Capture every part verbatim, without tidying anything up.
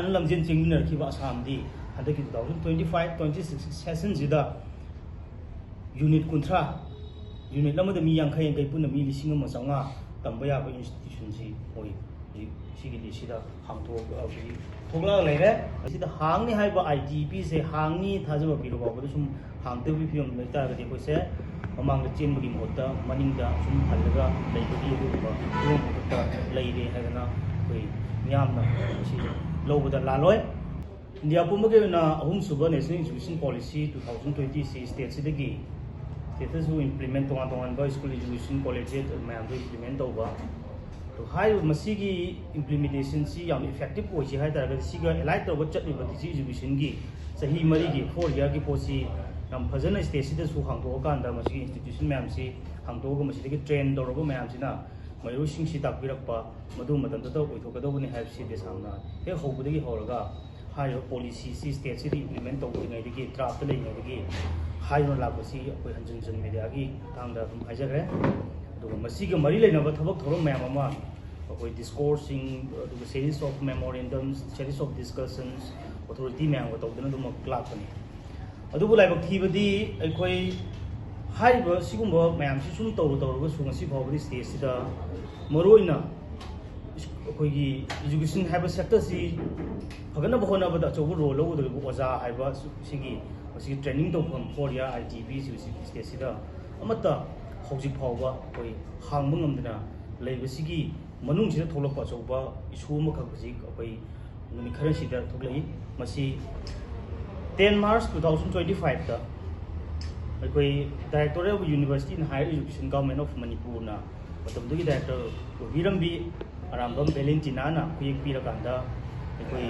ꯂꯝꯖꯦꯟ ꯆꯦꯟꯃꯤꯟꯅꯔꯛꯈꯤꯕ ꯑꯁꯥꯝꯗꯤ ꯍꯟꯗꯛꯀꯤ two thousand twenty five twenty six session ꯁꯤꯗ unit ꯀꯨꯟꯊ꯭ꯔꯥ, unit ꯑꯃꯗ ꯃꯤ ꯌꯥꯡꯈꯩ ꯌꯥꯡꯈꯩ, ꯄꯨꯟꯅ ꯃꯤ ꯂꯤꯁꯤꯡ ꯑꯃ ꯆꯥꯝꯃꯉꯥ ꯇꯝꯕ ꯌꯥꯕ institution ꯁꯤ ꯑꯣꯏ꯫ ꯍꯧꯖꯤꯛ ꯁꯤꯒꯤ list ꯁꯤꯗ ꯍꯥꯡꯊꯣꯛ-, ꯍꯧꯖꯤꯛ ꯊꯣꯛꯂꯛꯑ ꯂꯩꯔꯦ꯫ ꯑꯁꯤꯗ ꯍꯥꯡꯅꯤ ꯍꯥꯏꯕ, ITEP ꯁꯦ ꯍꯥꯡꯅꯤ ꯊꯥꯖꯕ ꯄꯤꯔꯕ ꯐꯥꯎꯕꯗ ꯁꯨꯝ ꯍꯥꯡꯗꯕꯒꯤ ꯐꯤꯕꯝ ꯂꯩꯇꯥꯔꯒꯗꯤ ꯑꯩꯈꯣꯏꯁꯦ ꯃꯃꯥꯡꯗ ꯆꯦꯟꯕꯒꯤ ꯃꯍꯨꯠꯇ ꯃꯅꯤꯡꯗ ꯁꯨꯝ ꯍꯜꯂꯒ ꯂꯩꯕꯒꯤ ꯑꯗꯨꯒꯨꯝꯕ ꯐꯤꯕꯝ ꯈꯛꯇ ꯂꯩꯔꯦ ꯍꯥꯏꯗꯅ ꯑꯩꯈꯣꯏ ꯃꯤꯌꯥꯝꯅ ꯃꯁꯤ ꯂꯧꯕꯗ ꯂꯥꯜꯂꯣꯏ꯫ ꯏꯟꯗꯤꯌꯥ ꯄꯨꯝꯕꯒꯤ ꯑꯣꯏꯅ ꯑꯍꯨꯝꯁꯨꯕ National Education Policy two thousand twenty ꯁꯤ state ꯁꯤꯗꯒꯤ, state ꯇꯁꯨ implement, ꯇꯣꯉꯥꯟ ꯇꯣꯉꯥꯟꯕ school education, collegiate ꯃꯌꯥꯝꯗꯣ implement ꯇꯧꯕ꯫ ꯑꯗꯣ ꯍꯥꯏꯔꯤꯕ ꯃꯁꯤꯒꯤ implementation ꯁꯤ ꯌꯥꯝ effective ꯑꯣꯏꯁꯤ ꯍꯥꯏ ꯇꯥꯔꯒꯗꯤ, ꯁꯤꯒ allied ꯇꯧꯔꯒ ꯆꯠꯂꯤꯕ teacher education ꯒꯤ ꯆꯍꯤ ꯃꯔꯤꯒꯤ four year ꯒꯤ ꯄꯣꯠꯁꯤ ꯌꯥꯝ ꯐꯖꯅ state ꯁꯤꯗꯁꯨ ꯍꯥꯡꯗꯣꯛꯑꯀꯥꯟꯗ, ꯃꯁꯤꯒꯤ institution ꯃꯌꯥꯝꯁꯤ ꯍꯥꯡꯗꯣꯛꯑꯒ, ꯃꯁꯤꯗꯒꯤ train ꯇꯧꯔꯕ ꯃꯌꯥꯝꯁꯤꯅ ꯃꯍꯩꯔꯣꯏꯁꯤꯡꯁꯤ ꯇꯥꯛꯄꯤꯔꯛꯄ, ꯃꯗꯨ ꯃꯇꯝꯗꯨꯗ ꯑꯣꯏꯊꯣꯛꯀꯗꯧꯕꯅꯤ ꯍꯥꯏꯕꯁꯤ ꯗꯦꯁꯥꯝꯅ ꯍꯦꯛ ꯍꯧꯕꯗꯒꯤ ꯍꯧꯔꯒ ꯍꯥꯏꯔꯤꯕ policy ꯁꯤ state ꯁꯤꯗ implement ꯇꯧꯗ꯭ꯔꯤꯉꯩꯗꯒꯤ, draft ꯇ ꯂꯩꯔꯤꯉꯩꯗꯒꯤ ꯍꯥꯏꯗꯨꯅ ꯂꯥꯛꯄꯁꯤ ꯑꯩꯈꯣꯏ ꯍꯟꯖꯤꯟ ꯍꯟꯖꯤꯟ media ꯒꯤ ꯈꯨꯠꯊꯥꯡꯗ ꯑꯗꯨꯝ ꯍꯥꯏꯖꯈ꯭ꯔꯦ꯫ ꯑꯗꯨꯒ ꯃꯁꯤꯒ ꯃꯔꯤ ꯂꯩꯅꯕ ꯊꯕꯛ ꯊꯧꯔꯝ ꯃꯌꯥꯝ ꯑꯃ, ꯑꯩꯈꯣꯏ discourse ꯁꯤꯡ, ꯑꯗꯨꯒ series of memorandums, series of discussions, authority ꯃꯌꯥꯝꯒ ꯇꯧꯗꯨꯅ ꯑꯗꯨꯃꯛ ꯂꯥꯛꯄꯅꯤ꯫ ꯑꯗꯨꯕꯨ ꯂꯥꯏꯕꯛ ꯊꯤꯕꯗꯤ, ꯑꯩꯈꯣꯏ ꯍꯥꯏꯔꯤꯕ ꯁꯤꯒꯨꯝꯕ ꯃꯌꯥꯝꯁꯤ ꯁꯨꯝ ꯇꯧꯔꯨ ꯇꯧꯔꯒꯁꯨ ꯉꯁꯤ ꯐꯥꯎꯕꯗꯤ state ꯁꯤꯗ ꯃꯔꯨꯑꯣꯏꯅ ꯑꯩꯈꯣꯏꯒꯤ education ꯍꯥꯏꯕ sector ꯁꯤ ꯐꯒꯠꯅꯕ ꯍꯣꯠꯅꯕꯗ ꯑꯆꯧꯕ role ꯂꯧꯒꯗꯧꯔꯤꯕ ꯑꯣꯖꯥ ꯍꯥꯏꯕ ꯁꯤꯒꯤ, ꯃꯁꯤꯒꯤ training ꯇꯧꯐꯝ four year ITEP ꯁꯤ state ꯁꯤꯗ ꯑꯃꯠꯇ ꯍꯧꯖꯤꯛ ꯐꯥꯎꯕ ꯑꯩꯈꯣꯏ ꯍꯥꯡꯕ ꯉꯝꯗꯅ ꯂꯩꯕꯁꯤꯒꯤ ꯃꯅꯨꯡꯁꯤꯗ ꯊꯣꯛꯂꯛꯄ ꯑꯆꯧꯕ issue ꯑꯃꯈꯛ ꯍꯧꯖꯤꯛ ꯑꯩꯈꯣꯏ ꯅꯨꯃꯤꯠ ꯈꯔꯁꯤꯗ ꯊꯣꯛꯂꯛꯏ꯫ ꯃꯁꯤ ten March two thousand twenty five ꯇ ꯑꯩꯈꯣꯏ Directorate of University and Higher Education, Government of Manipur ꯅ, ꯃꯇꯝꯗꯨꯒꯤ director ꯑꯣꯏꯕꯤꯔꯝꯕꯤ ꯑꯔꯥꯝꯕꯝ ꯚꯦꯂꯦꯟꯇꯤꯅꯥꯅ ꯈꯨꯌꯦꯛ ꯄꯤꯔꯀꯥꯟꯗ ꯑꯩꯈꯣꯏ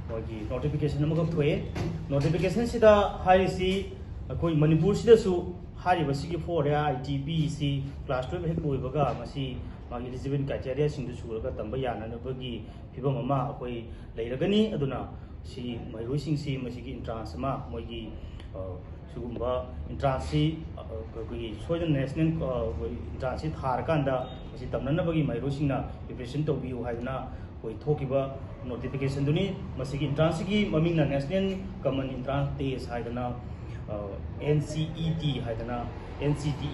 ꯃꯣꯏꯒꯤ notification ꯑꯃꯈꯛ ꯊꯣꯛꯑꯦ꯫ Notification ꯁꯤꯗ ꯍꯥꯏꯔꯤꯁꯤ, ꯑꯩꯈꯣꯏ ꯃꯅꯤꯄꯨꯔꯁꯤꯗꯁꯨ ꯍꯥꯏꯔꯤꯕ ꯁꯤꯒꯤ four year ITEP ꯁꯤ class twelve ꯍꯦꯛ ꯂꯣꯏꯕꯒ ꯃꯁꯤ ꯃꯥꯒꯤ eligible criteria ꯁꯤꯡꯗꯨ ꯁꯨꯔꯒ ꯇꯝꯕ ꯌꯥꯅꯅꯕꯒꯤ ꯐꯤꯕꯝ ꯑꯃ ꯑꯩꯈꯣꯏ ꯂꯩꯔꯒꯅꯤ꯫ ꯑꯗꯨꯅ ꯁꯤ ꯃꯍꯩꯔꯣꯏꯁꯤꯡꯁꯤ ꯃꯁꯤꯒꯤ entrance ꯑꯃ ꯃꯣꯏꯒꯤ, ꯑ, ꯁꯤꯒꯨꯝꯕ entrance ꯁꯤ, ꯑ, ꯑꯩꯈꯣꯏꯒꯤ ꯁꯣꯏꯗꯅ national, ꯑ, ꯑꯩꯈꯣꯏ entrance ꯁꯤ ꯊꯥꯔꯀꯥꯟꯗ ꯃꯁꯤ ꯇꯝꯅꯅꯕꯒꯤ ꯃꯍꯩꯔꯣꯏꯁꯤꯡꯅ preparation ꯇꯧꯕꯤꯌꯨ ꯍꯥꯏꯗꯅ ꯑꯩꯈꯣꯏ ꯊꯣꯛꯈꯤꯕ ꯅꯣꯇꯤꯐꯤꯀꯦꯁꯟꯗꯨꯅꯤ꯫ ꯃꯁꯤꯒꯤ ꯏꯟꯇ꯭ꯔꯥꯟꯁꯁꯤꯒꯤ ꯃꯃꯤꯡꯅ National Common Entrance Test ꯍꯥꯏꯗꯅ, ꯑꯦꯟ ꯁꯤ ꯏ ꯇꯤ ꯍꯥꯏꯗꯅ, and C T,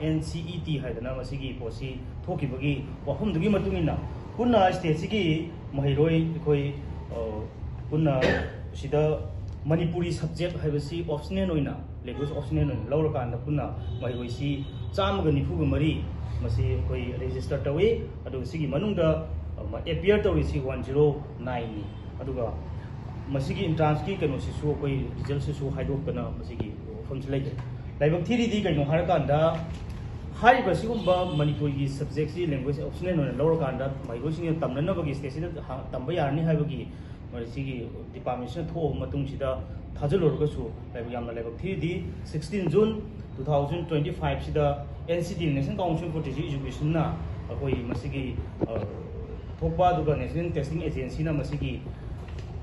N C E T ꯍꯥꯏꯗꯅ ꯃꯁꯤꯒꯤ ꯄꯣꯠꯁꯤ ꯊꯣꯛꯈꯤꯕꯒꯤ ꯋꯥꯐꯝꯗꯨꯒꯤ ꯃꯇꯨꯡ ꯏꯟꯅ ꯄꯨꯟꯅ ꯁ꯭ꯇꯦꯠꯁꯤꯒꯤ ꯃꯍꯩꯔꯣꯏ ꯑꯩꯈꯣꯏ, ꯑ, ꯄꯨꯟꯅ ꯁꯤꯗ ꯃꯅꯤꯄꯨꯔꯤ ꯁꯕꯖꯦꯛ ꯍꯥꯏꯕꯁꯤ ꯑꯣꯞꯁꯅꯦꯜ ꯑꯣꯏꯅ, ꯂꯦꯡꯒ꯭ꯋꯦꯖ ꯑꯣꯞꯁꯅꯦꯜ ꯑꯣꯏꯅ ꯂꯧꯔꯀꯥꯟꯗ ꯄꯨꯟꯅ ꯃꯍꯩꯔꯣꯏꯁꯤ ꯆꯥꯝꯃꯒ ꯅꯤꯐꯨꯒ ꯃꯔꯤ ꯃꯁꯤ ꯑꯩꯈꯣꯏ ꯔꯦꯖꯤꯁꯇꯔ ꯇꯧꯏ꯫ ꯑꯗꯨꯒ ꯁꯤꯒꯤ ꯃꯅꯨꯡꯗ, ꯑ, ꯑꯦꯄꯤꯌꯔ ꯇꯧꯔꯤꯁꯤ ꯋꯥꯟ ꯖꯤꯔꯣ ꯅꯥꯏꯟꯅꯤ꯫ ꯑꯗꯨꯒ ꯃꯁꯤꯒꯤ ꯏꯟꯇ꯭ꯔꯥꯟꯁꯀꯤ ꯀꯩꯅꯣꯁꯤꯁꯨ, ꯑꯩꯈꯣꯏ ꯔꯤꯖꯜꯁꯤꯁꯨ ꯍꯥꯏꯗꯣꯛꯇꯅ ꯃꯁꯤꯒꯤ ꯋꯥꯐꯝꯁꯤ ꯂꯩꯖꯩ꯫ ꯂꯥꯏꯕꯛ ꯊꯤꯔꯤꯗꯤ ꯀꯩꯅꯣ ꯍꯥꯏꯔꯀꯥꯟꯗ, ꯍꯥꯏꯔꯤꯕ ꯁꯤꯒꯨꯝꯕ ꯃꯅꯤꯄꯨꯔꯒꯤ ꯁꯕꯖꯦꯛꯁꯤ ꯂꯦꯡꯒ꯭ꯋꯦꯖ ꯑꯣꯞꯁꯅꯦꯜ ꯑꯣꯏꯅ ꯂꯧꯔꯀꯥꯟꯗ ꯃꯍꯩꯔꯣꯏꯁꯤꯡꯅ ꯇꯝꯅꯅꯕꯒꯤ ꯁ꯭ꯇꯦꯠꯁꯤꯗ ꯍꯥ-, ꯇꯝꯕ ꯌꯥꯔꯅꯤ ꯍꯥꯏꯕꯒꯤ ꯃꯁꯤꯒꯤ ꯗꯤꯄꯥꯔꯠꯃꯦꯟꯁꯤꯅ ꯊꯣꯛꯑꯕ ꯃꯇꯨꯡꯁꯤꯗ ꯊꯥꯖꯤꯜꯂꯨꯔꯒꯁꯨ ꯂꯥꯏꯕꯛ, ꯌꯥꯝꯅ ꯂꯥꯏꯕꯛ ꯊꯤꯔꯤꯗꯤ, sixteen June two thousand twenty ꯐꯥꯏꯚꯁꯤꯗ N C T, National Council for Teacher Educationꯅ ꯑꯩꯈꯣꯏ ꯃꯁꯤꯒꯤ, ꯑ, ꯊꯣꯛꯄ, ꯑꯗꯨꯒ National Testing Agencyꯅ ꯃꯁꯤꯒꯤ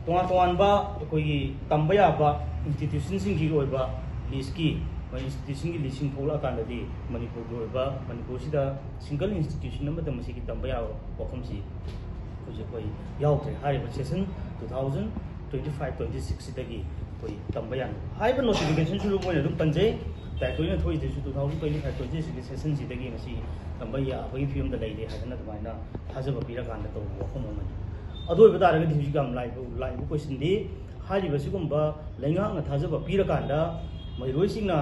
ꯇꯣꯉꯥꯟ ꯇꯣꯉꯥꯟꯕ ꯑꯩꯈꯣꯏꯒꯤ ꯇꯝꯕ ꯌꯥꯕ ꯏꯟꯁꯇꯤꯇ꯭ꯌꯨꯁꯟꯁꯤꯡꯒꯤ ꯑꯣꯏꯕ ꯂꯤꯁꯀꯤ, ꯃꯣꯏ ꯏꯟꯁꯇꯤꯇ꯭ꯌꯨꯁꯟꯒꯤ ꯂꯤꯁꯁꯤꯡ ꯊꯣꯛꯂꯛꯑꯀꯥꯟꯗꯗꯤ ꯃꯅꯤꯄꯨꯔꯒꯤ ꯑꯣꯏꯕ, ꯃꯅꯤꯄꯨꯔꯁꯤꯗ ꯁꯤꯡꯒꯜ ꯏꯟꯁꯇꯤꯇ꯭ꯌꯨꯁꯟ ꯑꯃꯠꯇ ꯃꯁꯤꯒꯤ ꯇꯝꯕ ꯌꯥꯕ ꯋꯥꯐꯝꯁꯤ ꯍꯧꯖꯤꯛ ꯑꯩꯈꯣꯏ ꯌꯥꯎꯗ꯭ꯔꯦ꯫ ꯍꯥꯏꯔꯤꯕ session two thousand twenty five twenty ꯁꯤꯛꯁꯁꯤꯗꯒꯤ ꯑꯩꯈꯣꯏ ꯇꯝꯕ ꯌꯥꯅꯤ꯫ ꯍꯥꯏꯔꯤꯕ ꯅꯣꯇꯤꯐꯤꯀꯦꯁꯟꯁꯤꯁꯨ ꯃꯣꯏꯅ ꯑꯗꯨꯝ ꯄꯟꯖꯩ, ꯇꯥꯏ ꯇꯣꯏꯅ ꯊꯣꯛꯏꯗꯨꯁꯨ two thousand twenty five twenty ꯁꯤꯛꯁꯀꯤ ꯁꯦꯁꯟꯁꯤꯗꯒꯤ ꯃꯁꯤ ꯇꯝꯕ ꯌꯥꯕꯒꯤ ꯐꯤꯕꯝꯗ ꯂꯩꯔꯦ ꯍꯥꯏꯗꯅ ꯑꯗꯨꯃꯥꯏꯅ ꯊꯥꯖꯕ ꯄꯤꯔꯀꯥꯟꯗ ꯇꯧꯕ ꯋꯥꯐꯝ ꯑꯃꯅꯤ꯫ ꯑꯗꯨ ꯑꯣꯏꯕ ꯇꯥꯔꯒꯗꯤ ꯍꯧꯖꯤꯛ ꯌꯥꯝ ꯂꯥꯏꯕ, ꯂꯥꯏꯕ ꯀꯣꯏꯁꯟꯗꯤ, ꯍꯥꯏꯔꯤꯕ ꯁꯤꯒꯨꯝꯕ ꯂꯩꯉꯥꯛꯅ ꯊꯥꯖꯕ ꯄꯤꯔꯀꯥꯟꯗ ꯃꯍꯩꯔꯣꯏꯁꯤꯡꯅ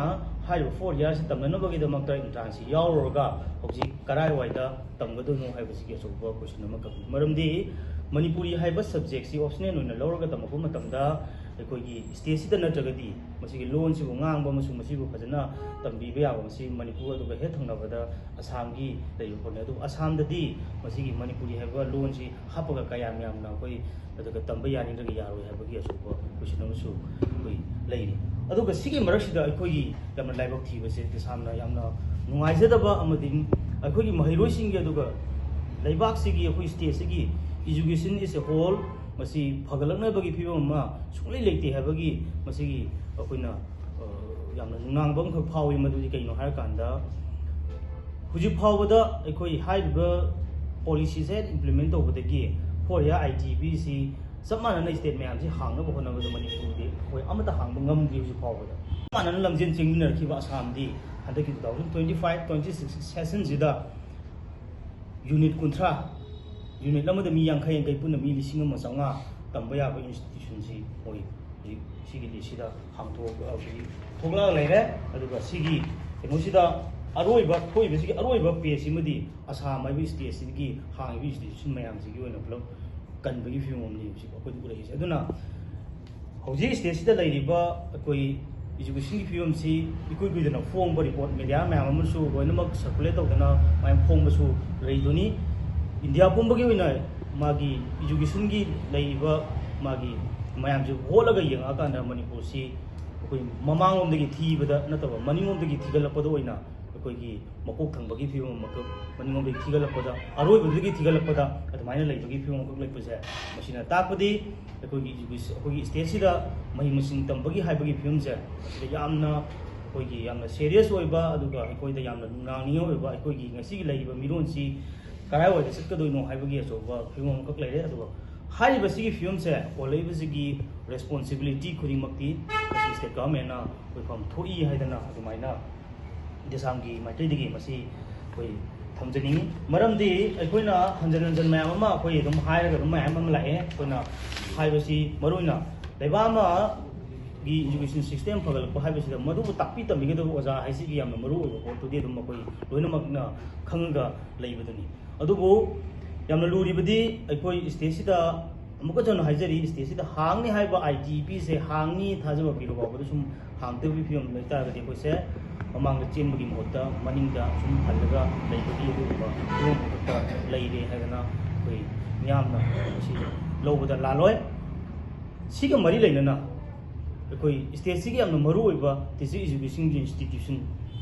ꯍꯥꯏꯔꯤꯕ ꯐꯣꯔ ꯏꯌꯥꯔꯁꯤ ꯇꯝꯅꯅꯕꯒꯤꯗꯃꯛꯇ ꯏꯟꯇ꯭ꯔꯥꯟꯁꯁꯤ ꯌꯥꯎꯔꯨꯔꯒ ꯍꯧꯖꯤꯛ ꯀꯔꯥꯏꯋꯥꯏꯗ ꯇꯝꯒꯗꯣꯏꯅꯣ ꯍꯥꯏꯕꯁꯤꯒꯤ ꯑꯆꯧꯕ ꯀꯣꯏꯁꯟ ꯑꯃꯈꯛꯅꯤ꯫ ꯃꯔꯝꯗꯤ ꯃꯅꯤꯄꯨꯔꯤ ꯍꯥꯏꯕ ꯁꯕꯖꯦꯛꯁꯤ ꯑꯣꯞꯁꯅꯦꯜ ꯑꯣꯏꯅ ꯂꯧꯔꯒ ꯇꯝꯃꯛꯄ ꯃꯇꯝꯗ ꯑꯩꯈꯣꯏꯒꯤ ꯁ꯭ꯇꯦꯠꯁꯤꯗ ꯅꯠꯇ꯭ꯔꯒꯗꯤ ꯃꯁꯤꯒꯤ ꯂꯣꯟꯁꯤꯕꯨ ꯉꯥꯡꯕ ꯑꯃꯁꯨꯡ ꯃꯁꯤꯕꯨ ꯐꯖꯅ ꯇꯝꯕꯤꯕ ꯌꯥꯕ ꯃꯁꯤ ꯃꯅꯤꯄꯨꯔ ꯑꯗꯨꯒ ꯍꯦꯛ ꯊꯪꯅꯕꯗ ꯑꯁꯥꯝꯒꯤ ꯂꯩꯔꯤꯕ ꯄꯣꯠꯅꯤ꯫ ꯑꯗꯨꯕꯨ ꯑꯁꯥꯝꯗꯗꯤ ꯃꯁꯤꯒꯤ ꯃꯅꯤꯄꯨꯔꯤ ꯍꯥꯏꯕ ꯂꯣꯟꯁꯤ ꯍꯥꯞꯄꯒ ꯀꯌꯥꯝ ꯌꯥꯝꯅ ꯑꯩꯈꯣꯏ ꯑꯗꯨꯒ ꯇꯝꯕ ꯌꯥꯅꯤ ꯅꯠꯇ꯭ꯔꯒ ꯌꯥꯔꯣꯏ ꯍꯥꯏꯕꯒꯤ ꯑꯆꯧꯕ ꯀꯣꯏꯁꯟ ꯑꯃꯁꯨ ꯑꯩꯈꯣꯏ ꯂꯩꯔꯤ꯫ ꯑꯗꯨꯒ ꯁꯤꯒꯤ ꯃꯔꯛꯁꯤꯗ ꯑꯩꯈꯣꯏꯒꯤ ꯌꯥꯝꯅ ꯂꯥꯏꯕꯛ ꯊꯤꯕꯁꯦ, ꯇꯁꯥꯝꯅ ꯌꯥꯝꯅ ꯅꯨꯡꯉꯥꯏꯖꯗꯕ ꯑꯃꯗꯤ ꯑꯩꯈꯣꯏꯒꯤ ꯃꯍꯩꯔꯣꯏꯁꯤꯡꯒꯤ, ꯑꯗꯨꯒ ꯂꯩꯕꯥꯛꯁꯤꯒꯤ, ꯑꯩꯈꯣꯏ ꯁ꯭ꯇꯦꯠꯁꯤꯒꯤ education as a whole ꯃꯁꯤ ꯐꯒꯠꯂꯛꯅꯕꯒꯤ ꯐꯤꯕꯝ ꯑꯃ ꯁꯨꯡꯂꯩ ꯂꯩꯇꯦ ꯍꯥꯏꯕꯒꯤ ꯃꯁꯤꯒꯤ ꯑꯩꯈꯣꯏꯅ, ꯑ, ꯌꯥꯝꯅ ꯅꯨꯡꯅꯥꯡꯕ ꯑꯃꯈꯛ ꯐꯥꯎꯏ꯫ ꯃꯗꯨꯗꯤ ꯀꯩꯅꯣ ꯍꯥꯏꯔꯀꯥꯟꯗ, ꯍꯧꯖꯤꯛ ꯐꯥꯎꯕꯗ ꯑꯩꯈꯣꯏ ꯍꯥꯏꯔꯤꯕ ꯄꯣꯂꯤꯁꯤꯁꯦ ꯏꯝꯄ꯭ꯂꯤꯃꯦꯟ ꯇꯧꯕꯗꯒꯤ ꯐꯣꯔ ꯏꯌꯥꯔ ꯑꯥꯏ ꯇꯤ ꯄꯤꯁꯤ ꯆꯞ ꯃꯥꯟꯅꯅ ꯁ꯭ꯇꯦꯠ ꯃꯌꯥꯝꯁꯤ ꯍꯥꯡꯅꯕ ꯍꯣꯠꯅꯕꯗ ꯃꯅꯤꯄꯨꯔꯗꯤ ꯑꯩꯈꯣꯏ ꯑꯃꯠꯇ ꯍꯥꯡꯕ ꯉꯝꯗ꯭ꯔꯤ ꯍꯧꯖꯤꯛ ꯐꯥꯎꯕꯗ꯫ ꯆꯞ ꯃꯥꯟꯅꯅ ꯂꯝꯖꯦꯟ ꯆꯦꯟꯃꯤꯟꯅꯔꯛꯈꯤꯕ ꯑꯁꯥꯝꯗꯤ ꯍꯟꯗꯛꯀꯤ two thousand twenty five twenty six ꯁꯦꯁꯟꯁꯤꯗ ꯌꯨꯅꯤꯠ ꯀꯨꯟꯊ꯭ꯔꯥ, ꯌꯨꯅꯤꯠ ꯑꯃꯗ ꯃꯤ ꯌꯥꯡꯈꯩ ꯌꯥꯡꯈꯩ, ꯄꯨꯟꯅ ꯃꯤ ꯂꯤꯁꯤꯡ ꯑꯃ ꯆꯥꯝꯃꯉꯥ ꯇꯝꯕ ꯌꯥꯕ ꯏꯟꯁꯇꯤꯇ꯭ꯌꯨꯁꯟꯁꯤ ꯃꯣꯏ ꯍꯧꯖꯤꯛ ꯁꯤꯒꯤ ꯂꯤꯁꯁꯤꯗ ꯍꯥꯡꯊꯣꯛꯑꯒ ꯍꯧꯖꯤꯛ ꯊꯣꯛꯂꯛꯑ ꯂꯩꯔꯦ꯫ ꯑꯗꯨꯒ ꯁꯤꯒꯤ ꯀꯩꯅꯣꯁꯤꯗ ꯑꯔꯣꯏꯕ, ꯊꯣꯛꯏꯕꯁꯤꯒꯤ ꯑꯔꯣꯏꯕ ꯄꯦꯖꯁꯤꯃꯗꯤ ꯑꯁꯥꯝ ꯍꯥꯏꯕ ꯁ꯭ꯇꯦꯠꯁꯤꯒꯤ ꯍꯥꯡꯉꯤꯕ ꯏꯟꯁꯇꯤꯇ꯭ꯌꯨꯁꯟ ꯃꯌꯥꯝꯁꯤꯒꯤ ꯑꯣꯏꯅ ꯄꯨꯂꯞ ꯀꯟꯕꯒꯤ ꯐꯤꯕꯝ ꯑꯃꯅꯤ ꯍꯧꯖꯤꯛ ꯑꯩꯈꯣꯏꯗ ꯎꯔꯛꯏꯁꯦ꯫ ꯑꯗꯨꯅ ꯍꯧꯖꯤꯛ ꯁ꯭ꯇꯦꯠꯁꯤꯗ ꯂꯩꯔꯤꯕ ꯑꯩꯈꯣꯏ ꯏꯖꯨꯀꯦꯁꯟꯒꯤ ꯐꯤꯕꯝꯁꯤ ꯏꯀꯨꯏ ꯀꯨꯏꯗꯅ ꯐꯣꯡꯕ ꯔꯤꯄꯣꯔꯠ ꯃꯦꯗꯤꯌꯥ ꯃꯌꯥꯝ ꯑꯃꯁꯨ ꯂꯣꯏꯅꯃꯛ ꯁꯔꯀꯨꯂꯦꯠ ꯇꯧꯗꯅ ꯃꯌꯥꯝ ꯐꯣꯡꯕꯁꯨ ꯂꯩꯗꯨꯅꯤ꯫ ꯏꯟꯗꯤꯌꯥ ꯄꯨꯝꯕꯒꯤ ꯑꯣꯏꯅ ꯃꯥꯒꯤ ꯏꯖꯨꯀꯦꯁꯟꯒꯤ ꯂꯩꯔꯤꯕ ꯃꯥꯒꯤ ꯃꯌꯥꯝꯁꯦ ꯍꯣꯠꯂꯒ ꯌꯦꯡꯉꯛꯑꯀꯥꯟꯗ ꯃꯅꯤꯄꯨꯔꯁꯤ ꯑꯩꯈꯣꯏ ꯃꯃꯥꯡꯂꯣꯝꯗꯒꯤ ꯊꯤꯕꯗ ꯅꯠꯇꯕ ꯃꯅꯤꯡꯂꯣꯝꯗꯒꯤ ꯊꯤꯒꯠꯂꯛꯄꯗ ꯑꯣꯏꯅ ꯑꯩꯈꯣꯏꯒꯤ ꯃꯀꯣꯛ ꯊꯪꯕꯒꯤ ꯐꯤꯕꯝ ꯑꯃꯈꯛ ꯃꯅꯤꯡꯂꯣꯝꯗꯒꯤ ꯊꯤꯒꯠꯂꯛꯄꯗ, ꯑꯔꯣꯏꯕꯗꯒꯤ ꯊꯤꯒꯠꯂꯛꯄꯗ ꯑꯗꯨꯃꯥꯏꯅ ꯂꯩꯕꯒꯤ ꯐꯤꯕꯝ ꯑꯃꯈꯛ ꯂꯩꯕꯁꯦ, ꯃꯁꯤꯅ ꯇꯥꯛꯄꯗꯤ ꯑꯩꯈꯣꯏꯒꯤ ꯏꯖꯨꯀꯦꯁ-, ꯑꯩꯈꯣꯏꯒꯤ ꯁ꯭ꯇꯦꯠꯁꯤꯗ ꯃꯍꯩ ꯃꯁꯤꯡ ꯇꯝꯕꯒꯤ ꯍꯥꯏꯕꯒꯤ ꯐꯤꯕꯝꯁꯦ ꯃꯁꯤꯗ ꯌꯥꯝꯅ ꯑꯩꯈꯣꯏꯒꯤ ꯌꯥꯝꯅ ꯁꯦꯔꯤꯌꯁ ꯑꯣꯏꯕ, ꯑꯗꯨꯒ ꯑꯩꯈꯣꯏꯗ ꯌꯥꯝꯅ ꯅꯨꯡꯅꯥꯡꯅꯤꯡꯉꯥꯏ ꯑꯣꯏꯕ, ꯑꯩꯈꯣꯏꯒꯤ ꯉꯁꯤꯒꯤ ꯂꯩꯔꯤꯕ ꯃꯤꯔꯣꯟꯁꯤ ꯀꯔꯥꯏꯋꯥꯏꯗ ꯆꯠꯀꯗꯣꯏꯅꯣ ꯍꯥꯏꯕꯒꯤ ꯑꯆꯧꯕ ꯐꯤꯕꯝ ꯑꯃꯈꯛ ꯂꯩꯔꯦ꯫ ꯑꯗꯨꯒ ꯍꯥꯏꯔꯤꯕꯁꯤꯒꯤ ꯐꯤꯕꯝꯁꯦ ꯑꯣꯜꯂꯛꯏꯕꯁꯤꯒꯤ ꯔꯦꯁꯄꯣꯟꯁꯤꯕꯤꯂꯤꯇꯤ ꯈꯨꯗꯤꯡꯃꯛꯇꯤ ꯃꯁꯤ ꯁ꯭ꯇꯦꯠ ꯒꯚꯔꯟꯃꯦꯟꯅ ꯑꯣꯏꯐꯝ ꯊꯣꯛꯏ ꯍꯥꯏꯗꯅ ꯑꯗꯨꯃꯥꯏꯅ ꯗꯦꯁꯥꯝꯒꯤ ꯃꯥꯏꯀꯩꯗꯒꯤ ꯃꯁꯤ ꯑꯩꯈꯣꯏ ꯊꯝꯖꯅꯤꯡꯉꯤ꯫ ꯃꯔꯝꯗꯤ ꯑꯩꯈꯣꯏꯅ ꯍꯟꯖꯟ ꯍꯟꯖꯟ ꯃꯌꯥꯝ ꯑꯃ ꯑꯩꯈꯣꯏ ꯑꯗꯨꯝ ꯍꯥꯏꯔꯒ ꯑꯗꯨꯝ ꯃꯌꯥꯝ ꯑꯃ ꯂꯥꯛꯑꯦ꯫ ꯑꯩꯈꯣꯏꯅ ꯍꯥꯏꯕꯁꯤ ꯃꯔꯨꯑꯣꯏꯅ ꯂꯩꯕꯥꯛ ꯑꯃꯒꯤ ꯏꯖꯨꯀꯦꯁꯟ ꯁꯤꯁꯇꯦꯝ ꯐꯒꯠꯂꯛꯄ ꯍꯥꯏꯕꯁꯤꯗ ꯃꯗꯨꯕꯨ ꯇꯥꯛꯄꯤ ꯇꯝꯕꯤꯒꯗꯕ ꯑꯣꯖꯥ ꯍꯥꯏꯁꯤꯒꯤ ꯌꯥꯝꯅ ꯃꯔꯨ ꯑꯣꯏꯕ ꯄꯣꯠꯇꯨꯗꯤ ꯑꯗꯨꯝ ꯑꯩꯈꯣꯏ ꯂꯣꯏꯅꯃꯛꯅ ꯈꯪꯉꯒ ꯂꯩꯕꯗꯨꯅꯤ꯫ ꯑꯗꯨꯕꯨ ꯌꯥꯝꯅ ꯂꯨꯔꯤꯕꯗꯤ ꯑꯩꯈꯣꯏ ꯁ꯭ꯇꯦꯠꯁꯤꯗ ꯑꯃꯨꯛꯀ ꯍꯟꯅ ꯍꯥꯏꯖꯔꯤ, ꯁ꯭ꯇꯦꯠꯁꯤꯗ ꯍꯥꯡꯅꯤ ꯍꯥꯏꯕ ꯑꯥꯏ ꯇꯤ ꯄꯤꯁꯦ ꯍꯥꯡꯅꯤ ꯊꯥꯖꯕ ꯄꯤꯔ ꯐꯥꯎꯕꯗ ꯁꯨꯝ ꯍꯥꯡꯗꯕꯒꯤ ꯐꯤꯕꯝ ꯂꯩꯇꯥꯔꯒꯗꯤ ꯑꯩꯈꯣꯏꯁꯦ ꯃꯃꯥꯡꯗ ꯆꯦꯟꯕꯒꯤ ꯃꯍꯨꯠꯇ ꯃꯅꯤꯡꯗ ꯁꯨꯝ ꯍꯜꯂꯒ ꯂꯩꯕꯒꯤ ꯑꯗꯨꯒꯨꯝꯕ ꯐꯤꯕꯝ ꯈꯛꯇ ꯂꯩꯔꯦ ꯍꯥꯏꯗꯅ ꯑꯩꯈꯣꯏ ꯃꯤꯌꯥꯝꯅ ꯃꯁꯤ ꯂꯧꯕꯗ ꯂꯥꯜꯂꯣꯏ꯫ ꯁꯤꯒ ꯃꯔꯤ ꯂꯩꯅꯅ ꯑꯩꯈꯣꯏ ꯁ꯭ꯇꯦꯠꯁꯤꯒꯤ ꯌꯥꯝꯅ ꯃꯔꯨꯑꯣꯏꯕ ꯇꯤꯆꯔ ꯏꯖꯨꯀꯦꯁꯟꯒꯤ ꯏꯟꯁꯇꯤꯇ꯭ꯌꯨꯁꯟ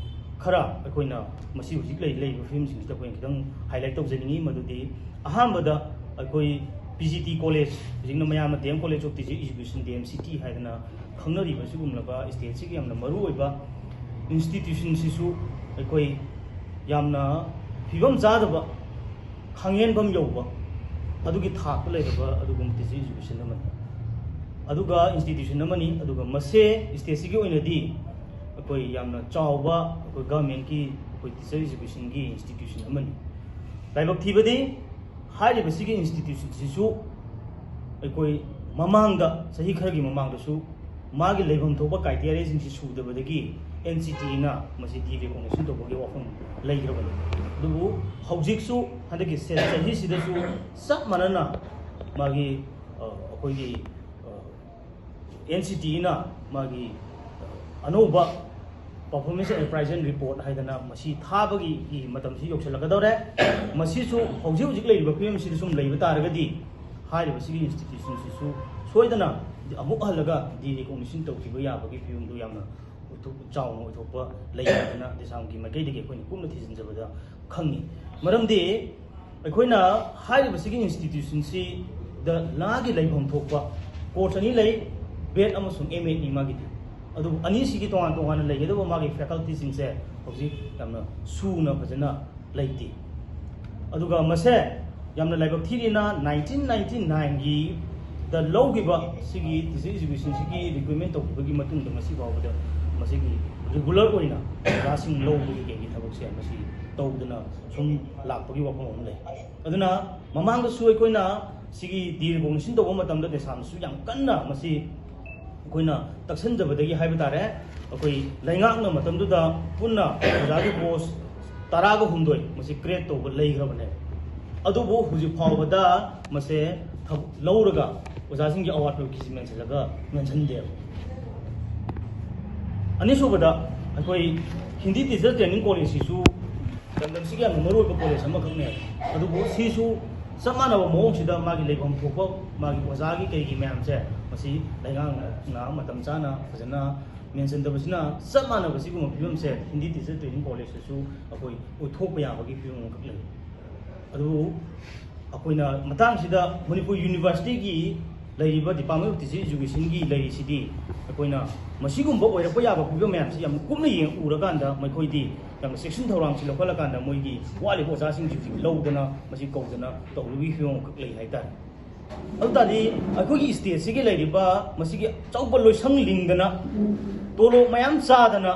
ꯈꯔ ꯑꯩꯈꯣꯏꯅ ꯃꯁꯤ ꯍꯧꯖꯤꯛ ꯂꯩ-, ꯂꯩꯔꯤꯕ ꯐꯤꯕꯝꯁꯤꯡꯁꯤꯗ ꯑꯩꯈꯣꯏꯅ ꯈꯤꯇꯪ ꯍꯥꯏꯂꯥꯏꯠ ꯇꯧꯖꯅꯤꯡꯉꯤ꯫ ꯃꯗꯨꯗꯤ ꯑꯍꯥꯟꯕꯗ ꯑꯩꯈꯣꯏ ꯄꯤ ꯖꯤ ꯇꯤ ꯀꯣꯂꯦꯖ, ꯍꯧꯖꯤꯛꯅ ꯃꯌꯥꯝꯅ D M college of teacher education, D M C T ꯍꯥꯏꯗꯅ ꯈꯪꯅꯔꯤꯕ ꯁꯤꯒꯨꯝꯂꯕ ꯁ꯭ꯇꯦꯠꯁꯤꯒꯤ ꯌꯥꯝꯅ ꯃꯔꯨꯑꯣꯏꯕ ꯏꯟꯁꯇꯤꯇ꯭ꯌꯨꯁꯟꯁꯤꯁꯨ ꯑꯩꯈꯣꯏ ꯌꯥꯝꯅ ꯐꯤꯕꯝ ꯆꯥꯗꯕ ꯈꯥꯡꯍꯦꯟꯐꯝ ꯌꯧꯕ ꯑꯗꯨꯒꯤ ꯊꯥꯛꯇ ꯂꯩꯔꯕ ꯑꯗꯨꯒꯨꯝꯕ teacher education ꯑꯃꯅꯤ꯫ ꯑꯗꯨꯒ institution ꯑꯃꯅꯤ꯫ ꯑꯗꯨꯒ ꯃꯁꯦ stateꯁꯤꯒꯤ ꯑꯣꯏꯅꯗꯤ ꯑꯩꯈꯣꯏ ꯌꯥꯝꯅ ꯆꯥꯎꯕ ꯑꯩꯈꯣꯏ governmentꯀꯤ ꯑꯩꯈꯣꯏ teacher educationꯒꯤ institution ꯑꯃꯅꯤ꯫ ꯂꯥꯏꯕꯛ ꯊꯤꯕꯗꯤ ꯍꯥꯏꯔꯤꯕꯁꯤꯒꯤ institutionꯁꯤꯁꯨ ꯑꯩꯈꯣꯏ ꯃꯃꯥꯡꯗ, ꯆꯍꯤ ꯈꯔꯒꯤ ꯃꯃꯥꯡꯗꯁꯨ ꯃꯥꯒꯤ ꯂꯩꯐꯝ ꯊꯣꯛꯄ criteriaꯁꯤꯡꯁꯤ ꯁꯨꯗꯕꯗꯒꯤ NCTEꯅ ꯃꯁꯤ derecognition ꯇꯧꯕꯒꯤ ꯋꯥꯐꯝ ꯂꯩꯈ꯭ꯔꯕꯅꯤ꯫ ꯑꯗꯨꯕꯨ ꯍꯧꯖꯤꯛꯁꯨ ꯍꯟꯗꯛꯀꯤ ꯆꯍꯤꯁꯤꯗꯁꯨ ꯆꯞ ꯃꯥꯟꯅꯅ ꯃꯥꯒꯤ, ꯑ, ꯑꯩꯈꯣꯏꯒꯤ, ꯑ, NCTEꯅ ꯃꯥꯒꯤ, ꯑ, ꯑꯅꯧꯕ performance and appraisal report ꯍꯥꯏꯗꯅ ꯃꯁꯤ ꯊꯥꯕꯒꯤ ꯃꯇꯝꯁꯤ ꯌꯧꯁꯤꯜꯂꯛꯀꯗꯧꯔꯦ꯫ ꯃꯁꯤꯁꯨ ꯍꯧꯖꯤꯛ ꯍꯧꯖꯤꯛ ꯂꯩꯔꯤꯕ ꯐꯤꯕꯝꯁꯤꯗ ꯁꯨꯝ ꯂꯩꯕ ꯇꯥꯔꯒꯗꯤ ꯍꯥꯏꯔꯤꯕꯁꯤꯒꯤ institutionꯁꯤꯁꯨ ꯁꯣꯏꯗꯅ ꯑꯃꯨꯛ ꯍꯜꯂꯒ derecognition ꯇꯧꯈꯤꯕ ꯌꯥꯕꯒꯤ ꯐꯤꯕꯝꯗꯨ ꯌꯥꯝꯅ ꯑꯣꯏꯊꯣꯛ-, ꯆꯥꯎꯅ ꯑꯣꯏꯊꯣꯛꯄ ꯂꯩ ꯍꯥꯏꯗꯅ ꯗꯦꯁꯥꯝꯒꯤ ꯃꯥꯏꯀꯩꯗꯒꯤ ꯑꯩꯈꯣꯏꯅ ꯀꯨꯞꯅ ꯊꯤꯖꯤꯟꯖꯕꯗ ꯈꯪꯉꯤ꯫ ꯃꯔꯝꯗꯤ ꯑꯩꯈꯣꯏꯅ ꯍꯥꯏꯔꯤꯕꯁꯤꯒꯤ institutionꯁꯤꯗ ꯂꯥꯒꯤ ꯂꯩꯐꯝ ꯊꯣꯛꯄ course ꯑꯅꯤ ꯂꯩ, B.Ed ꯑꯃꯁꯨꯡ M.Edꯅꯤ ꯃꯥꯒꯤꯗꯤ꯫ ꯑꯗꯨꯕꯨ ꯑꯅꯤꯁꯤꯒꯤ ꯇꯣꯉꯥꯟ ꯇꯣꯉꯥꯟꯅ ꯂꯩꯒꯗꯕ ꯃꯥꯒꯤ facultyꯁꯤꯡꯁꯦ ꯍꯧꯖꯤꯛ ꯌꯥꯝꯅ ꯁꯨꯅ ꯐꯖꯅ ꯂꯩꯇꯦ꯫ ꯑꯗꯨꯒ ꯃꯁꯦ ꯌꯥꯝꯅ ꯂꯥꯏꯕꯛ ꯊꯤꯔꯤꯅ nineteen ninety nineꯒꯤꯗ ꯂꯧꯈꯤꯕ ꯁꯤꯒꯤ teacher educationꯁꯤꯒꯤ recruitment ꯇꯧꯈꯤꯕꯒꯤ ꯃꯇꯨꯡꯗ ꯉꯁꯤ ꯐꯥꯎꯕꯗ ꯃꯁꯤꯒꯤ regular ꯑꯣꯏꯅ ꯑꯣꯖꯥꯁꯤꯡ ꯂꯧꯕꯒꯤ ꯀꯩꯒꯤ ꯊꯕꯛꯁꯦ ꯃꯁꯤ ꯇꯧꯗꯅ ꯁꯨꯝ ꯂꯥꯛꯄꯒꯤ ꯋꯥꯐꯝ ꯑꯃ ꯂꯩ꯫ ꯑꯗꯨꯅ ꯃꯃꯥꯡꯗꯁꯨ ꯑꯩꯈꯣꯏꯅ ꯁꯤꯒꯤ derecognition ꯇꯧꯕ ꯃꯇꯝꯗ ꯗꯦꯁꯥꯝꯗꯁꯨ ꯌꯥꯝ ꯀꯟꯅ ꯃꯁꯤ ꯑꯩꯈꯣꯏꯅ ꯇꯛꯁꯟꯖꯕꯗꯒꯤ ꯍꯥꯏꯕ ꯇꯥꯔꯦ, ꯑꯩꯈꯣꯏ ꯂꯩꯉꯥꯛꯅ ꯃꯇꯝꯗꯨꯗ ꯄꯨꯟꯅ ꯑꯣꯖꯥꯒꯤ post ꯇꯔꯥꯒ ꯍꯨꯝꯗꯣꯏ ꯃꯁꯤ create ꯇꯧꯕ ꯂꯩꯈ꯭ꯔꯕꯅꯦ꯫ ꯑꯗꯨꯕꯨ ꯍꯧꯖꯤꯛ ꯐꯥꯎꯕꯗ ꯃꯁꯦ ꯊꯕꯛ ꯂꯧꯔꯒ ꯑꯣꯖꯥꯁꯤꯡꯒꯤ ꯑꯋꯥꯠꯄꯒꯤꯁꯤ ꯃꯦꯟꯁꯤꯜꯂꯒ ꯃꯦꯟꯁꯤꯟꯗꯦꯕ꯫ ꯑꯅꯤꯁꯨꯕꯗ ꯑꯩꯈꯣꯏ Hindi Teacher Training Collegeꯁꯤꯁꯨ ꯂꯝꯗꯝꯁꯤꯒꯤ ꯌꯥꯝꯅ ꯃꯔꯨꯑꯣꯏꯕ college ꯑꯃꯈꯛꯅꯦ꯫ ꯑꯗꯨꯕꯨ ꯁꯤꯁꯨ ꯆꯞ ꯃꯥꯟꯅꯕ ꯃꯑꯣꯡꯁꯤꯗ ꯃꯥꯒꯤ ꯂꯩꯐꯝ ꯊꯣꯛꯄ ꯃꯥꯒꯤ ꯑꯣꯖꯥꯒꯤ ꯀꯩꯒꯤ ꯃꯌꯥꯝꯁꯦ ꯃꯁꯤ ꯂꯩꯉꯥꯛꯅ ꯃꯇꯝ ꯆꯥꯅ ꯐꯖꯅ ꯃꯦꯟꯁꯤꯟꯗꯕꯁꯤꯅ ꯆꯞ ꯃꯥꯟꯅꯕ ꯁꯤꯒꯨꯝꯕ ꯐꯤꯕꯝꯁꯦ Hindi Teacher Training Collegeꯇꯁꯨ ꯑꯩꯈꯣꯏ ꯑꯣꯏꯊꯣꯛꯄ ꯌꯥꯕꯒꯤ ꯐꯤꯕꯝ ꯑꯃꯈꯛ ꯂꯩ꯫ ꯑꯗꯨꯕꯨ ꯑꯩꯈꯣꯏꯅ ꯃꯇꯥꯡꯁꯤꯗ ꯃꯅꯤꯄꯨꯔ Universityꯒꯤ ꯂꯩꯔꯤꯕ Department of Teacher Educationꯒꯤ ꯂꯩꯔꯤꯁꯤꯗꯤ ꯑꯩꯈꯣꯏꯅ ꯃꯁꯤꯒꯨꯝꯕ ꯑꯣꯏꯔꯛꯄ ꯌꯥꯕ ꯐꯤꯕꯝ ꯃꯌꯥꯝꯁꯤ ꯌꯥꯝ ꯀꯨꯞꯅ ꯌꯦꯡ ꯎꯔꯀꯥꯟꯗ ꯃꯈꯣꯏꯗꯤ ꯌꯥꯝꯅ ꯆꯦꯛꯁꯤꯟ ꯊꯧꯔꯥꯡꯁꯤ ꯂꯧꯈꯠꯂꯀꯥꯟꯗ ꯃꯣꯏꯒꯤ ꯋꯥꯠꯂꯤꯕ ꯑꯣꯖꯥꯁꯤꯡꯁꯤ ꯍꯧꯖꯤꯛ ꯂꯧꯗꯅ ꯃꯁꯤ ꯀꯧꯗꯅ ꯇꯧꯔꯨꯕꯒꯤ ꯐꯤꯕꯝ ꯑꯃꯈꯛ ꯂꯩ ꯍꯥꯏꯇꯥꯔꯦ꯫ ꯑꯗꯨ ꯇꯥꯔꯗꯤ ꯑꯩꯈꯣꯏꯒꯤ stateꯁꯤꯒꯤ ꯂꯩꯔꯤꯕ ꯃꯁꯤꯒꯤ ꯑꯆꯧꯕ ꯂꯣꯏꯁꯪ ꯂꯤꯡꯗꯅ ꯇꯣꯂꯣꯞ ꯃꯌꯥꯝ ꯆꯥꯗꯅ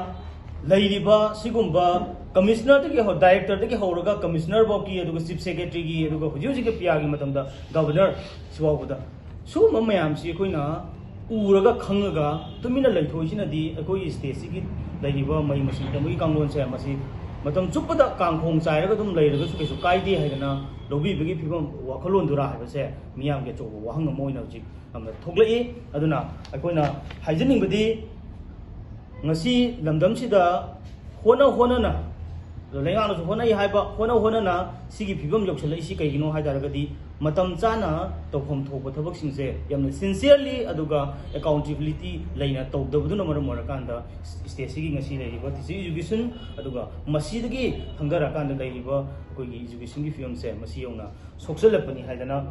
ꯂꯩꯔꯤꯕ ꯁꯤꯒꯨꯝꯕ commissionerꯗꯒꯤ ꯍꯧ-, directorꯗꯒꯤ ꯍꯧꯔꯒ commissioner ꯐꯥꯎꯒꯤ, ꯑꯗꯨꯒ chief secretaryꯒꯤ, ꯑꯗꯨꯒ ꯍꯧꯖꯤꯛ ꯍꯧꯖꯤꯛꯀꯤ ꯄꯤꯌꯥꯒꯤ ꯃꯇꯝꯗ governor ꯁꯤꯐꯥꯎꯕꯗ ꯁꯤꯒꯨꯝꯕ ꯃꯌꯥꯝꯁꯤ ꯑꯩꯈꯣꯏꯅ ꯎꯔꯒ ꯈꯪꯉꯒ ꯇꯨꯃꯤꯟꯅ ꯂꯩꯊꯣꯛꯏꯁꯤꯅꯗꯤ ꯑꯩꯈꯣꯏꯒꯤ stateꯁꯤꯒꯤ ꯂꯩꯔꯤꯕ ꯃꯍꯩ ꯃꯁꯤꯡ ꯇꯝꯕꯒꯤ ꯀꯥꯡꯂꯣꯟꯁꯦ ꯃꯁꯤ ꯃꯇꯝ ꯆꯨꯞꯄꯗ ꯀꯥꯡꯈꯣꯡ ꯆꯥꯏꯔꯒ ꯑꯗꯨꯝ ꯂꯩꯔꯒꯁꯨ ꯀꯩꯁꯨ ꯀꯥꯏꯗꯦ ꯍꯥꯏꯗꯅ ꯂꯧꯕꯤꯕꯒꯤ ꯐꯤꯕꯝ, ꯋꯥꯈꯜꯂꯣꯟꯗꯨꯔꯥ ꯍꯥꯏꯕꯁꯦ ꯃꯤꯌꯥꯝꯒꯤ ꯑꯆꯧꯕ ꯋꯥꯍꯪ ꯑꯃ ꯑꯣꯏꯅ ꯍꯧꯖꯤꯛ ꯌꯥꯝꯅ ꯊꯣꯛꯂꯛꯏ꯫ ꯑꯗꯨꯅ ꯑꯩꯈꯣꯏꯅ ꯍꯥꯏꯖꯅꯤꯡꯕꯗꯤ, ꯉꯁꯤ ꯂꯝꯗꯝꯁꯤꯗ ꯍꯣꯠꯅ ꯍꯣꯠꯅꯅ, ꯂꯩꯉꯥꯛꯅꯁꯨ ꯍꯣꯠꯅꯩ ꯍꯥꯏꯕ, ꯍꯣꯠꯅ ꯍꯣꯠꯅꯅ ꯁꯤꯒꯤ ꯐꯤꯕꯝ ꯌꯧꯁꯤꯜꯂꯛꯏꯁꯤ ꯀꯩꯒꯤꯅꯣ ꯍꯥꯏ ꯇꯥꯔꯒꯗꯤ, ꯃꯇꯝ ꯆꯥꯅ ꯇꯧꯐꯝ ꯊꯣꯛꯄ ꯊꯕꯛꯁꯤꯡꯁꯦ ꯌꯥꯝꯅ sincerely ꯑꯗꯨꯒ accountability ꯂꯩꯅ ꯇꯧꯗꯕꯗꯨꯅ ꯃꯔꯝ ꯑꯣꯏꯔꯀꯥꯟꯗ stateꯁꯤꯒꯤ ꯉꯁꯤ ꯂꯩꯔꯤꯕ teacher education, ꯑꯗꯨꯒ ꯃꯁꯤꯗꯒꯤ ꯍꯪꯊꯔꯀꯥꯟꯗ ꯂꯩꯔꯤꯕ ꯑꯩꯈꯣꯏꯒꯤ educationꯒꯤ ꯐꯤꯕꯝꯁꯦ ꯃꯁꯤ ꯌꯧꯅ ꯁꯣꯛꯆꯜꯂꯛꯄꯅꯤ ꯍꯥꯏꯗꯅ